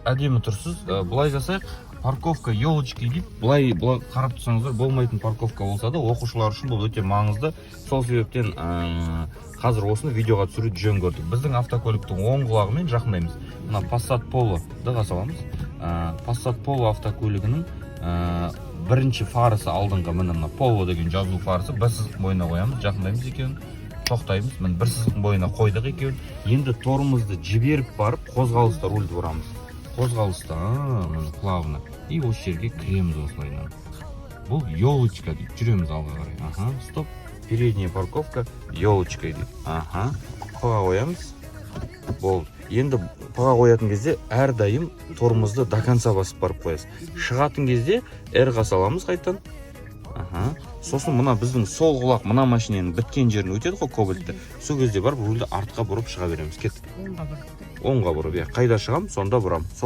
Әдемі тұрсыз. Былай жасайық, парковка елочкой дейді. Былай былай қарап тұрсаңыздар, болмайтын парковка болса да, оқушылар үшін бұл өте маңызды. Сол себептен қазір осыны видеоға түсіруді жөн көрдік. Біздің автокөліктің оң құлағымен жақындаймыз. Мына Passat Polo ды саламыз. Passat Polo автокөлігінің бірінші фарасы, алдыңғы, міне, мына Polo деген жазу фарасы, бір сызықтың бойына қоямыз. Жақындаймыз екеуін, тоқтаймыз. Міне, бір сызықтың бойына қойдық екеуін. Енді тормозды жіберіп барып, қозғалыста рульді бұрамыз. Қозғалыста, міне, плавно, и осы жерге кіреміз осылайынан. Бұл елочка дейді. Жүреміз алға қарай. Аха, стоп, передняя парковка елочкой дейді. Аха, П-ға қоямыз, болды. Енді П-ға қоятын кезде әрдайым тормозды до конца басып барып қоясыз. Шығатын кезде R-ға саламыз қайтадан. Аха, сосын мына біздің сол құлақ мына машинаның біткен жерін өтеді ғой, Кобальтты. Сол кезде барып рульді артқа бұрып шыға береміз. Кеттік. Оңға бұрып. Оңға бұрып, иә. Қайда шығамын, сонда бұрамын сол.